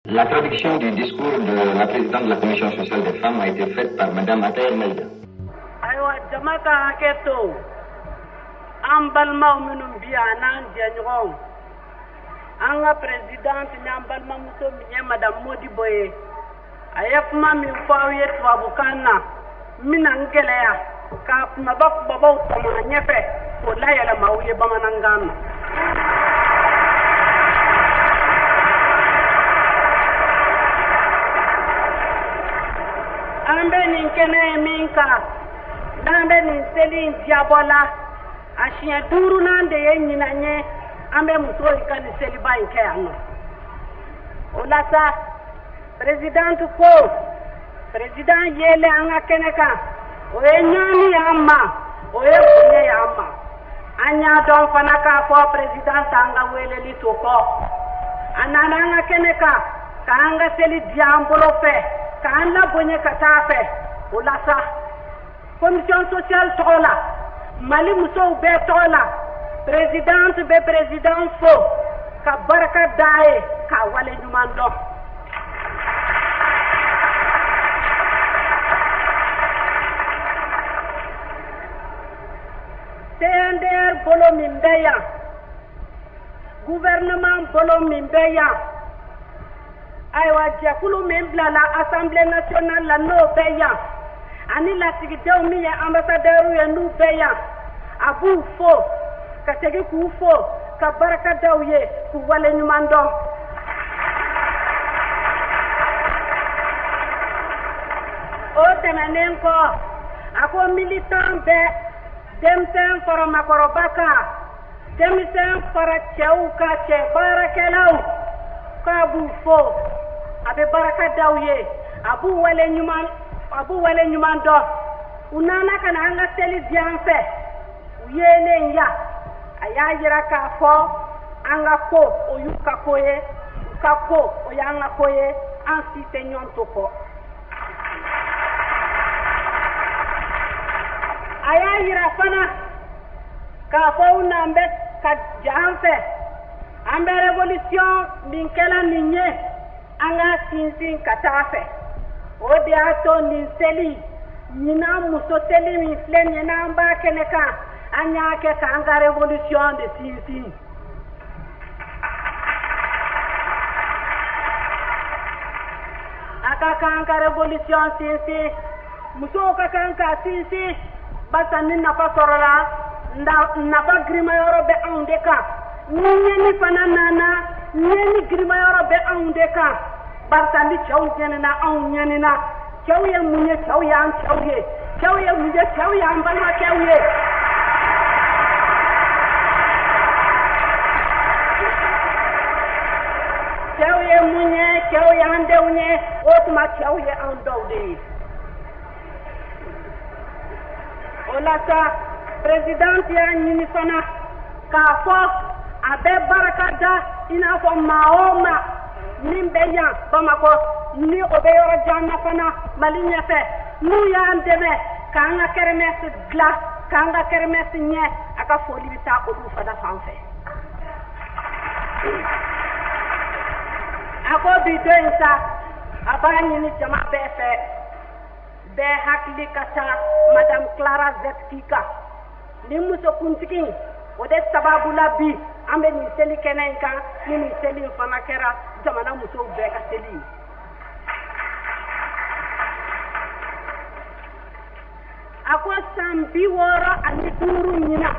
La traduction du discours de la présidente de la Commission sociale des femmes a été faite par Madame Ataher Maïga. Ayiwa, jama ka hakɛ to. An balimaw minnu bi yan, n'an jɛɲɔgɔnw, an ka présidente n'an balimamuso min ye Madame Modibo ye, a ye kuma min fɔ aw ye tubabukan na, n bɛna n gɛlɛya k'a kumaba kumabaw tɔmɔ a ɲɛfɛ k'o layɛlɛma aw ye bamanankan na. An bɛ nin kɛnɛ ye min kan, n'an bɛ nin seli in diyabɔ la, a siɲɛ duurunan de ye ɲinan ye an bɛ musow ka nin seliba in kɛ yan nɔ. O la sa, présidente ko président yelen an ka kɛnɛ kan, o ye ɲaani y'an ma, o ye bonya y'an ma. An y'a dɔn fana k'a fɔ président t'an ka weleli to kɔ. A nana an ka kɛnɛ kan k'an ka seli diya an bolo fɛ, k'an labonya ka taa fɛ. O la sa, commission sociale tɔgɔ la, Mali musow bɛɛ tɔgɔ la, présidente bɛ président fo ka barika d'a ye, k'a wale ɲuman dɔn. CNDR bolo min bɛ yan, gouvernement bolo min bɛ yan, ayiwa, jɛkulu min bilala Assemblée nationale la, n'o bɛ yan, ani lasigidenw min ye ambassadeur ye, n'u bɛ yan, a b'u fo ka segin k'u fo ka barika da u ye, k'u wale ɲuman dɔn. O tɛmɛnen kɔ, a ko militant bɛɛ, denmisɛn fara makɔrɔba kan, denmisɛn fara cɛw ka, cɛ baarakɛlaw, k'a b'u fo, a bɛ barika da u ye, a b'u wale ɲuman dɔn. U nana ka na an ka seli di an fɛ. U yelen ya, a y'a yira k'a fɔ an ka ko, o y'u ka ko ye, u ka ko, o y'an ka ko ye, an si tɛ ɲɔgɔn to kɔ. A y'a yira fana k'a fɔ u n'an bɛ ka ja an fɛ, an bɛ révolution min kɛla nin ye, an ka sinsin ka taa fɛ. O de y'a to nin seli ɲinan, muso seli min filɛ nin ye, n'an b'a kɛnɛ kan, an y'a kɛ k'an ka révolution de sinsin. A ka kan ka révolution sinsin, musow ka kan k'a sinsin, barisa ni nafa sɔrɔla, nafa girimayɔrɔ bɛ anw de kan. Ni ɲɛni fana nana, ɲɛni girimayɔrɔ bɛ anw de kan, barisa ni cɛw ɲɛnina, anw ɲɛnina. Cɛw ye mun ye? Cɛw y'an cɛw ye. Cɛw ye mun ye? Cɛw y'an balimakɛw ye. Cɛw ye mun ye? Cɛw y'an denw ye. O tuma, cɛw ye anw dɔw de ye. O la sa, présidente y'a ɲini fana k'a fɔ a bɛ barika da i n'a fɔ maa o maa min bɛ yan Bamakɔ, ni o bɛ yɔrɔ jan na fana Mali ɲɛfɛ, n'u y'an dɛmɛ k'an ka kermesse dilan, k'an ka kermesse ɲɛ, a ka foli bɛ taa olu fana fan fɛ. A ko bi don in sa, a b'a ɲini jama bɛɛ fɛ, bɛɛ hakili ka taa Madame Clara Zetkin kan. Nin musokuntigi in, o de sababu la bi an bɛ nin seli kɛnɛ in kan, ni nin seli in fana kɛra jamana musow bɛɛ ka seli ye. A ko san 65 ɲinan,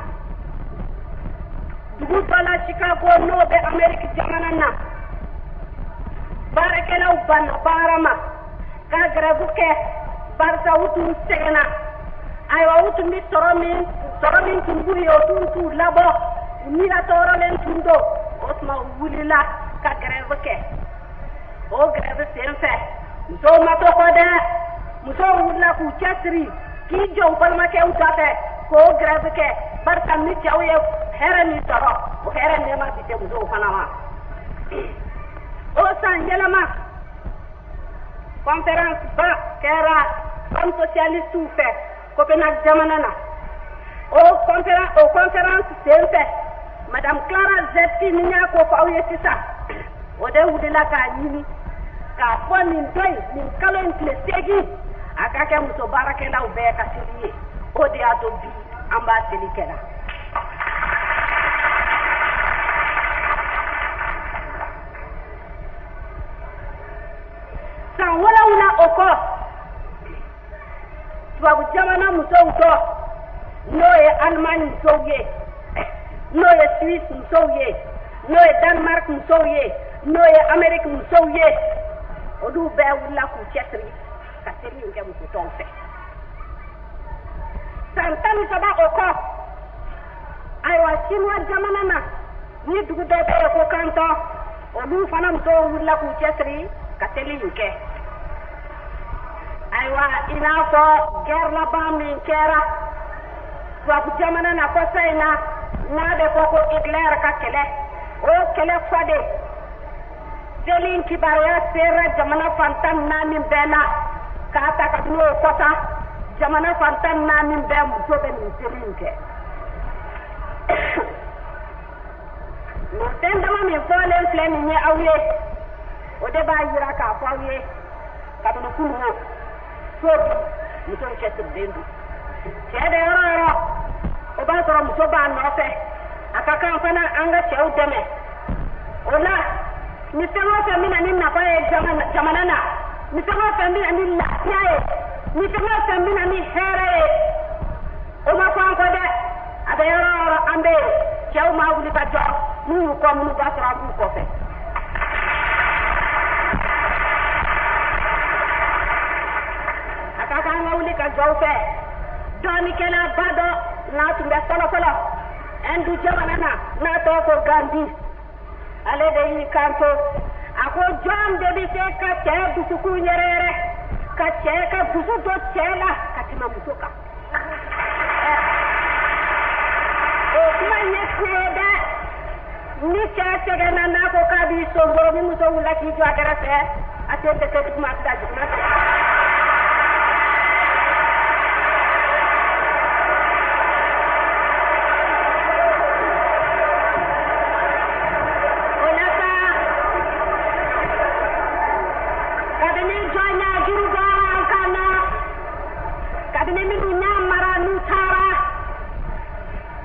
dugu dɔ la Chicago, n'o bɛ Amérique jamana na, baarakɛlaw banna baara ma ka grève kɛ, barisa u tun sɛgɛnna. Ayiwa, u tun bɛ sɔrɔ min tun b'u ye, o tun t'u labɔ, u nila tɔɔrɔlen tun don. O tuma, u wulila ka grève kɛ. O grève sen fɛ, musow ma to kɔ dɛ. Musow wulila k'u cɛsiri, k'i jɔ u balimakɛw da fɛ k'o grève kɛ, barisa ni cɛw ye hɛrɛ min sɔrɔ, o hɛrɛ nɛɛma bi se musow fana ma. O san yɛlɛma, conférence ba kɛra femmes socialistes fɛ Copenhague jamana na. O conférence sen fɛ, Madame Clara Zetkin ni y'a ko fɔ aw ye sisan, o de wulila k'a ɲini K'a fɔ nin don in, nin kalo in tile 8, a ka kɛ muso baarakɛlaw bɛɛ ka seli ye. O de y'a to bi an b'a seli kɛra. San 7 o kɔ, tubabu jamana musow tɔ, n'o ye Allemagne musow ye, n'o ye Suisse musow ye, n'o ye Danemark musow ye, n'o ye Amérique musow ye, olu bɛɛ wulila k'u cɛsiri ka seli in kɛ muso tɔw fɛ. San 13 o kɔ, ayiwa, Chinois jamana na, ni dugu dɔ bɛ yen ko Kantɔn, olu fana musow wulila k'u cɛsiri ka seli in kɛ. Ayiwa, i n'a fɔ guerre laban min kɛra tubabu jamana na kɔsa in na, n'a bɛ fɔ ko Hitler ka kɛlɛ, o kɛlɛ fɔ de seli in kibaruya sera jamana fan 14 bɛɛ la. K'a ta kabini o kɔsa, jamana fan 14 bɛɛ muso bɛ nin seli in kɛ. Nin fɛn dama min fɔlen filɛ nin ye aw ye, o de b'a yira k'a fɔ aw ye kabini kunun o fo bi, musow cɛsirilen don. Cɛ bɛ yɔrɔ o yɔrɔ, o b'a sɔrɔ muso b'a nɔfɛ. A ka kan fana an ka cɛw dɛmɛ o la. Ni fɛn o fɛn bɛna ni nafa ye jamana na, ni fɛn o fɛn bɛna ni lafiya ye, ni fɛn o fɛn bɛna ni hɛrɛ ye, o ma fɔ an kɔ dɛ. A bɛ yɔrɔ o yɔrɔ, an bɛ yen. Cɛw ma wuli ka jɔ, n'u y'u kɔ minnu b'a sɔrɔ an b'u kɔfɛ. A ka kan an ka wuli ka jɔ u fɛ. Dɔɔnikɛlaba dɔ n'a tun bɛ fɔlɔ fɔlɔ Ɛndu jamana na, n'a tɔgɔ ko Gandhi, ale de y'i kanto, a ko jɔn de bɛ se ka cɛ dusukun yɛrɛ yɛrɛ, ka cɛ ka dusu don cɛ la ka tɛmɛ muso kan? O kuma in ye tiɲɛ ye dɛ. Ni cɛ sɛgɛnna, n'a ko k'a b'i sonsoro, ni muso wulila k'i jɔ a kɛrɛfɛ, a sen tɛ se duguma, a tɛ taa duguma tɛ. O la sa, kabini jɔnya juru bɔra an kan na, kabini minnu y'a mara n'u taara,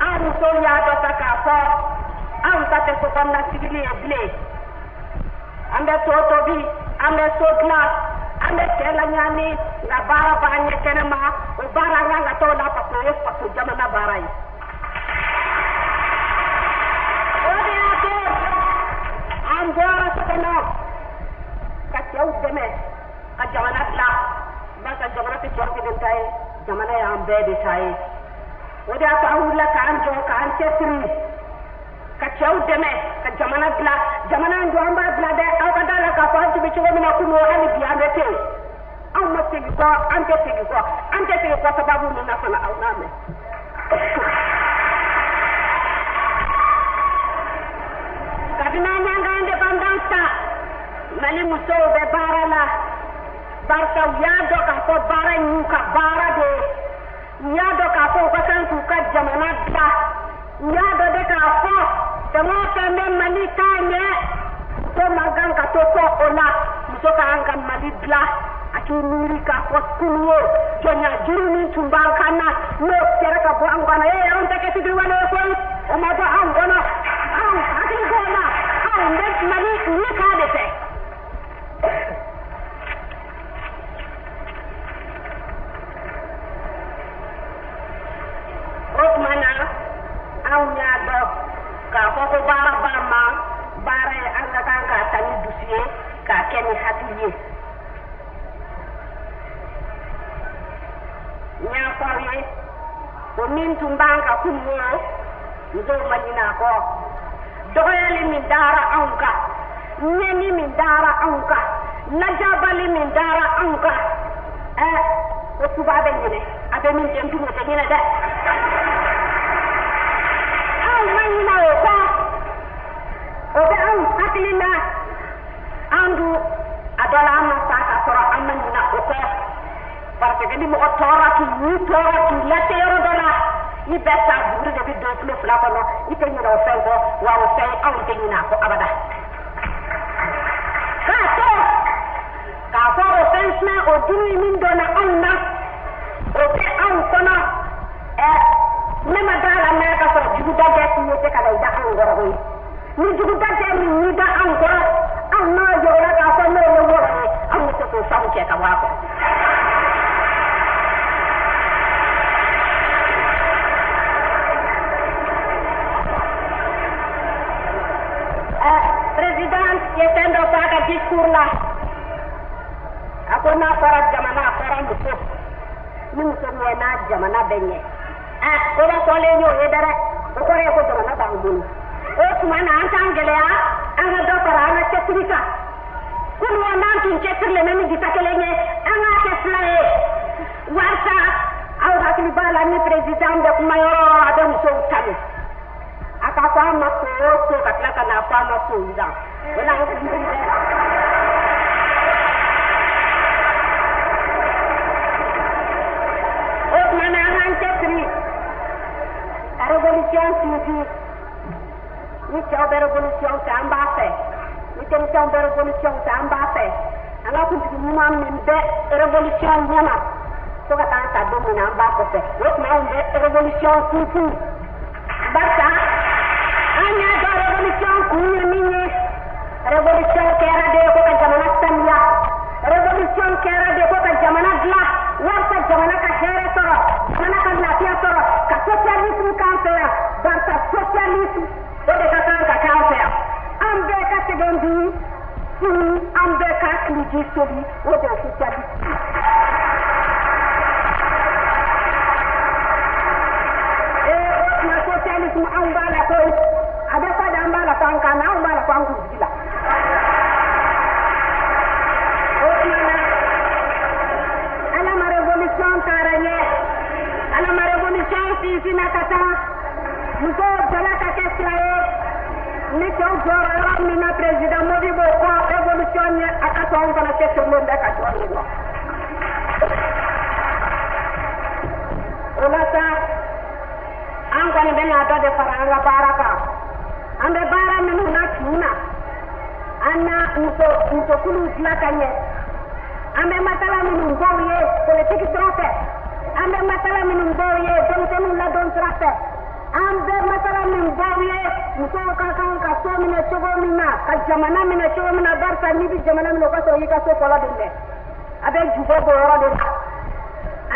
an musow y'a dɔn sa k'a fɔ anw ta tɛ sokɔnɔna sigili ye bilen. An bɛ to tobi, an bɛ so dilan, an bɛ cɛ laɲaami, nka baara b'an ɲɛ kɛnɛma. O baara, an kan ka t'o la, parce que o ye faso jamana baara ye. O de y'a to an bɔra so kɔnɔ ka cɛw dɛmɛ ka jamana dilan, barisa jamana tɛ cɛw kelen ta ye, jamana y'an bɛɛ de ta ye. O de y'a to an wulila k'an jɔ, k'an cɛsiri ka cɛw dɛmɛ ka jamana dilan. Jamana in don, an b'a bila dɛ. Aw ka da la k'a fɔ an tun bɛ cogo min na kunun, hali bi an bɛ ten. Anw ma segin kɔ, an tɛ segin kɔ, an tɛ segin kɔ. Sababu min na fana, aw n'a mɛn. Kabini an y'an ka indépendance ta, Mali musow bɛ baara la, barisa u y'a dɔn k'a fɔ baara in y'u ka baara de ye. U y'a dɔn k'a fɔ u ka kan k'u ka jamana dilan. U y'a dɔn de k'a fɔ fɛn o fɛn bɛ Mali taa ɲɛ, muso man kan ka to kɔ o la. Muso ka kan ka Mali dilan. A k'i miiri k'a fɔ kunun o jɔnya juru min tun b'an kan na, n'o kɛra ka bɔ an kɔnɔ, ee, anw tɛ kɛ fitiriwale ye koyi. O ma bɔ anw kɔnɔ, anw hakili b'o la. Anw bɛ Mali ɲɛtaa de fɛ. O tuma na, anw y'a dɔn k'a fɔ ko baara b'an ma. Baara ye, an ka kan k'a ta ni dusu ye, k'a kɛ ni hakili ye. N y'a fɔ aw ye, o min tun b'an ka kunun o, musow ma ɲinɛ a kɔ. Dɔgɔyali min dara anw kan, ɲɛni min dara anw kan, lajabali min dara anw kan, ɛ, o tuba bɛ ɲinɛ a bɛ min kɛ, n dun o tɛ ɲinɛ dɛ. Anw ma ɲinɛ o kɔ, o bɛ anw hakili la. An dun a dɔ la, an ma sa ka sɔrɔ an ma ɲinɛ o kɔ, parce que ni mɔgɔ tɔɔrɔ k'i ni tɔɔrɔ k'i lase yɔrɔ dɔ la, i bɛ sa, buguri de bɛ don tulo fila kɔnɔ, i tɛ ɲinɛ o fɛn kɔ. Wa o fɛn, anw tɛ ɲinɛ a kɔ abada. K'a to Ni juguda tɛ min ni da anw kɔrɔ, anw n'a jɔra k'a fɔ n'o ye wɔɔrɔ ye, anw bɛ se k'o sanw cɛ ka bɔ a kɔrɔ. Président ye fɛn dɔ fɔ a ka discours la. A ko n'a fɔra jamana, a fɔra muso. Ni muso ɲɛ n'a jamana bɛ ɲɛ. Koba fɔlen y'o ye dɛ, o kɔrɔ ye ko jamana b'an bolo. O tuma na an t'an gɛlɛya, an ka dɔ fara an ka cɛsiri kan. Kunun n'an tun cɛsirilen bɛ ni jita kelen ye, an k'a kɛ fila ye. Walasa aw hakili b'a la ni président bɛ kuma yɔrɔ o yɔrɔ, a bɛ musow tanu. A ka fɔ an ma ko o ko ka tila ka n'a fɔ an ma ko zan. O n'an kun dɛ. O tuma na an k'an cɛsiri ka révolution sinsin. Ni cɛw bɛ révolution kɛ, an b'a fɛ. Ni denmisɛnw bɛ révolution kɛ, an b'a fɛ. An ka kuntigi ɲuman min bɛ révolution ɲɛma fo ka taa ta don min na, an b'a kɔfɛ. O tuma anw bɛ révolution sinsin. Barisa an y'a dɔn révolution kun ye min ye. Révolution kɛra de ko ka jamana saniya. Révolution kɛra de ko ka jamana dilan walasa jamana ka hɛrɛ sɔrɔ, jamana ka lafiya sɔrɔ, ka socialisme k'an fɛ yan. Barisa socialisme o de ka kan ka k'an fɛ yan. An bɛɛ ka sɛgɛn bi sini, an bɛɛ ka kiliji soli, o de ye socialisme. Ee, o tuma socialisme anw b'a la koyi. A bɛ fɔ de an b'a la fɔ an kan na, anw b'a la fɔ an kunsigi la. O tuma na Ala ma révolution taara ɲɛ, Ala ma révolution sinsinna ka taa, musow jɔla ka kɛ sira ye. Ni cɛw jɔra yɔrɔ min na, président Modibo kɔ révolution ɲɛ, a ka to anw fana cɛsirilen bɛ ka jɔ yen nɔ. O la sa, an kɔni bɛna dɔ de fara an ka baara kan. An bɛ baara minnu na tin na, an na muso musokuluw dilan ka ɲɛ. An bɛ masala minnu bɔ u ye politiki sira fɛ, an bɛ masala minnu bɔ u ye denmisɛnninw ladon sira fɛ, an bɛ masala min bɔ u ye musow ka kan ka so minɛ cogo min na, ka jamana minɛ cogo min na. Barisa n'i bɛ jamana minɛ, o ka sɔrɔ i ka so fɔlɔ de minɛ, a bɛ jubɔ bɔ yɔrɔ de la.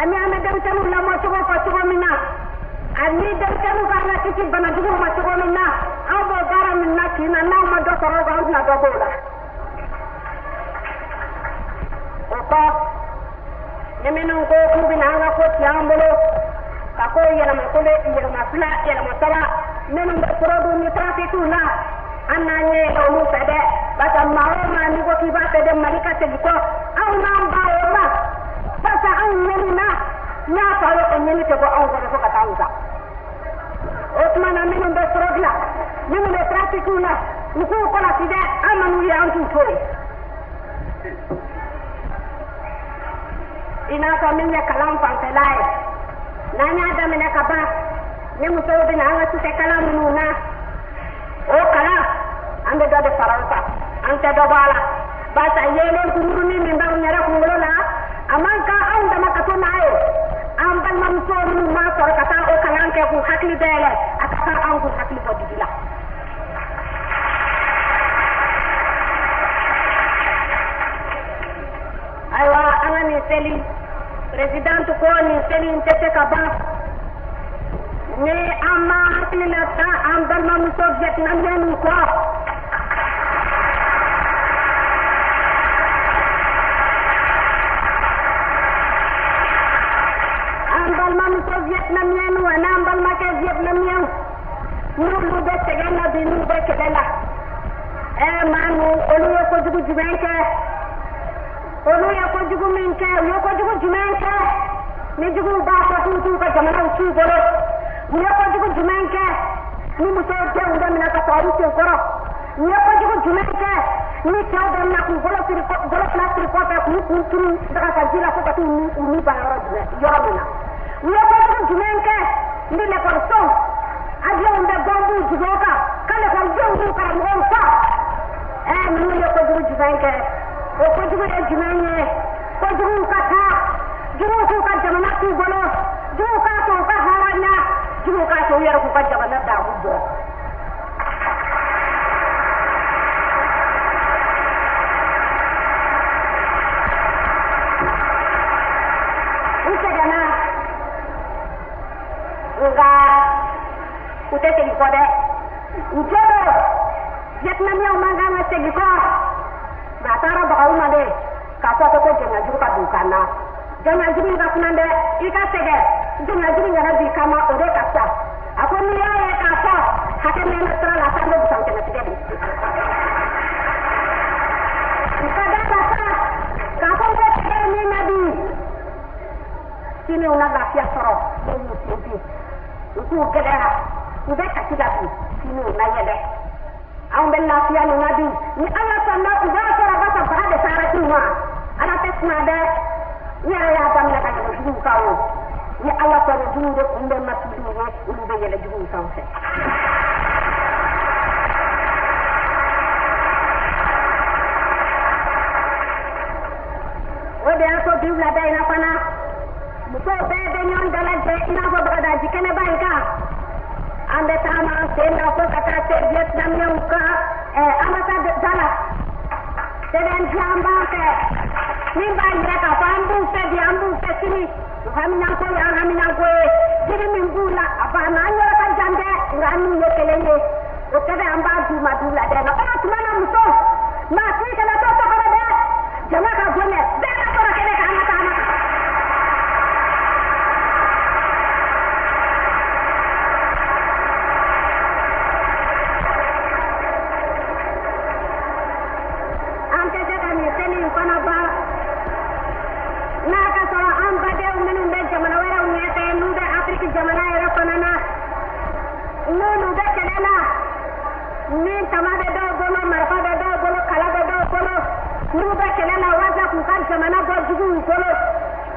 Ani an bɛ denmisɛnninw lamɔ cogo fɔ cogo min na, ani denmisɛnninw ka kan ka kisi banajuguw ma cogo min na, an b'o baara min na tin na, n'aw ma dɔ sɔrɔ o kan, an tɛna dɔ b'o la. O kɔ, ni minnu ko k'u bɛna an ka ko tiɲɛ an bolo, ka ko yɛlɛma kelen, yɛlɛma fila, yɛlɛma saba, minnu bɛ fraude ni trafic la, an n'an ɲɛ yɛlɛ olu fɛ dɛ. Parce que maa o maa n'i ko k'i b'a fɛ de Mali ka segin kɔ, anw n'an ba o ma. Parce que anw ɲɛni na n'a fɔra o ɲɛni tɛ bɔ anw kɔnɔ fo ka taa anw sa. O tuma na minnu bɛ fraude la, minnu bɛ trafic la, u k'u kɔlɔsi dɛ, an man'u ye, an t'u to yen. I n'a fɔ min ye kalan fanfɛla ye, n'an y'a daminɛ ka ban, ni musow bɛna an ka sufɛ kalan minnu na, o kalan an bɛ dɔ de fara o kan, an tɛ dɔ bɔ a la. Barisa yeelen kunkurunin min b'anw yɛrɛ kunkolo la, a man kan anw dama ka to n'a ye. An balimamuso minnu m'a sɔrɔ ka taa o kalan kɛ k'u hakili dayɛlɛ, a ka kan anw k'u hakili bɔ dibi la. Ayiwa, an ka nin seli, président ko nin seli in tɛ se ka ban ni an ma hakili la taa an balimamuso vietnamienw kɔ. An balimamuso vietnamienw ani an balimakɛ vietnamienw, n'olu bɛ sɛgɛn na bi, n'u bɛ kɛlɛ la, maa nu, olu ye kojugu jumɛn kɛ? Olu ye kojugu min kɛ, u ye kojugu jumɛn kɛ ni juguw b'a fɔ k'u t'u ka jamanaw t'u bolo? U ye kojugu jumɛn kɛ ni musow denw bɛ minɛ ka sɔrɔ u sen kɔrɔ? U ye kojugu jumɛn kɛ ni cɛw bɛ minɛ k'u bolo siri, bolo fila siri kɔfɛ, k'u kun turu daga ka ji la fo ka t'u ni u ni ban yɔrɔ jumɛn, yɔrɔ min na? U ye kojugu jumɛn kɛ ni lekɔlisow avion bɛ bɔnb'u jigin o kan ka lekɔlidenw b'u karamɔgɔw fa? Ninnu ye kojugu jumɛn kɛ? O kojugu ye jumɛn ye? Kojuguw ka taa, juguw k'u ka jamana t'u bolo, juguw k'a to u ka hɔrɔnya, juguw k'a to u yɛrɛ k'u ka jamana daamu bɔ. K'a fɔ ko jɔnyajugu ka don kan na. Jɔnyajugu in ka kuma dɛ, i ka sɛgɛn jɔnyajugu in yɛrɛ b'i kama, o de ka fisa. A ko n'i y'a ye k'a fɔ hakɛ mɛnna sira la, k'an bɛ busan kɛmɛ tigɛ de. U ka da la sa k'a fɔ ko tigɛ min na bi, sini u na lafiya sɔrɔ, n'u y'u sen bi, u k'u gɛlɛya, u bɛ kasi la bi, sini u na yɛlɛ. Anw bɛ lafiya nin na bi, ni Ala sɔnna u b'a sɔrɔ basa baga de taara k'u ma. Ala tɛ suma dɛ, n yɛrɛ y'a daminɛ ka yɛlɛ juguw kan o. Ni Ala sɔnna, juguw de kun bɛ masuliw ye, olu bɛ yɛlɛ juguw sanfɛ. O de y'a to bi wulada in na fana, musow bɛɛ bɛ ɲɔgɔn dalajɛ i n'a fɔ Bagadaji kɛnɛba in kan. An bɛ taama an sen na fo ka taa se Vietnamienw ka ambassade da la. Sɛbɛn dilan b'an fɛ min b'a yira k'a fɔ an b'u fɛ bi, an b'u fɛ sini. U haminanko ye an haminanko ye. Jiri min b'u la a banna, an yɔrɔ ka jan dɛ, nka an n'u ye kelen ye. O sɛbɛn an b'a d'u ma bi wulada in na. O tuma na, muso maa si kana to so kɔnɔ dɛ, jama ka bonya, bɛɛ ka sɔrɔ kɛnɛ kan, an ka taama kan. An tɛ se ka nin seli in fana ban n'a ka sɔrɔ an badenw minnu bɛ jamana wɛrɛw ɲɛfɛ, n'u bɛ Afiriki jamana yɛrɛ fana na, n'olu bɛ kɛlɛ la, ni tama bɛ dɔw bolo, marifa bɛ dɔw bolo, kala bɛ dɔw bolo, n'u bɛ kɛlɛ la walasa k'u ka jamana bɔ juguw bolo,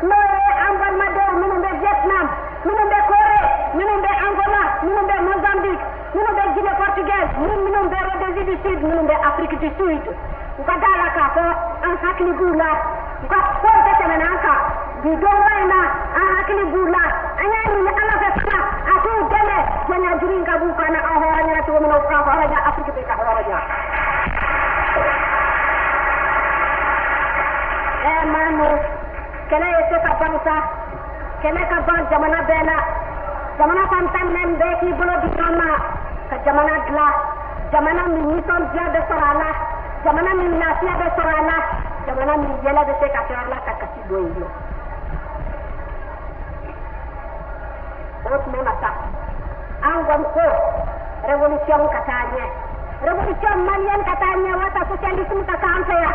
n'o ye an balimadenw minnu bɛ Vietnam, minnu bɛ Corée, minnu bɛ Angola, minnu bɛ Mozambique, minnu bɛ Guinée portugaise, minnu bɛ Rhodésie du Sud, minnu bɛ Afrique du Sud. U ka da la k'a fɔ an hakili b'u la, u ka foyi tɛ tɛmɛna an kan. Bi donba in na, an hakili b'u la. An y'a ɲini Ala fɛ fana a k'u dɛmɛ, jɔnya juru in ka b'u kan na, an hɔrɔnyara cogo min na, u ka hɔrɔnya, Afiriki bɛ ka hɔrɔnya. Ɛ maanu, kɛlɛ ye se ka ban sa, kɛlɛ ka ban jamana bɛɛ la. Jamana fantan naani bɛɛ k'i bolo di ɲɔgɔn ma ka jamana dilan, jamana min nisɔndiya bɛ sɔrɔ a la, jamana min lafiya bɛ sɔrɔ a la, jamana min yɛlɛ bɛ se ka kɛ a la, ka kasi bɔ yen nɔ. O tuma na sa, an kɔni ko révolution ka taa ɲɛ, révolution malienne ka taa ɲɛ, walasa socialisme ka k'an fɛ yan.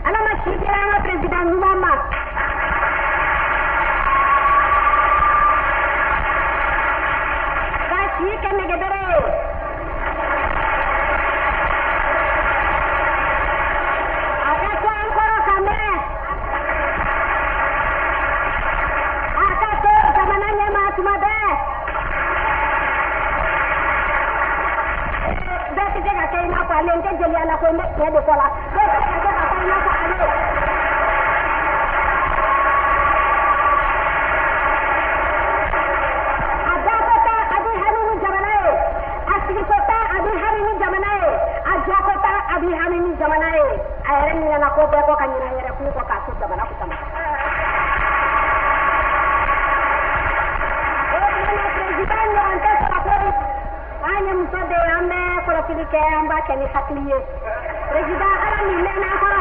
Ala ma si dira an ka président ɲuman ma. Ka si kɛ nɛgɛbere ye. A ka to an kɔrɔ ka mɛn. A ka to jamana ɲɛmaa tuma bɛɛ. Bɛɛ tɛ se ka kɛ i n'a fɔ ale, n tɛ jeliya la ko n bɛ tiɲɛ de fɔ la. Bɛɛ tɛ se ka kɛ ka fɔ i n'a fɔ ale. A dako ta, a bɛ hami ni jamana ye. A sigiko ta, a bɛ hami ni jamana ye. A jɔko ta, a bɛ hami ni jamana ye. A yɛrɛ ɲinɛna ko bɛɛ kɔ ka ɲinɛ a yɛrɛ kun kɔ k'a to jamana kusama. O tuma na, président ɲɔgɔn tɛ sɔrɔ koyi. An ye muso de ye, an bɛ kɔlɔsili kɛ, an b'a kɛ ni hakili ye. Président, Ala min mɛnna an kɔrɔ.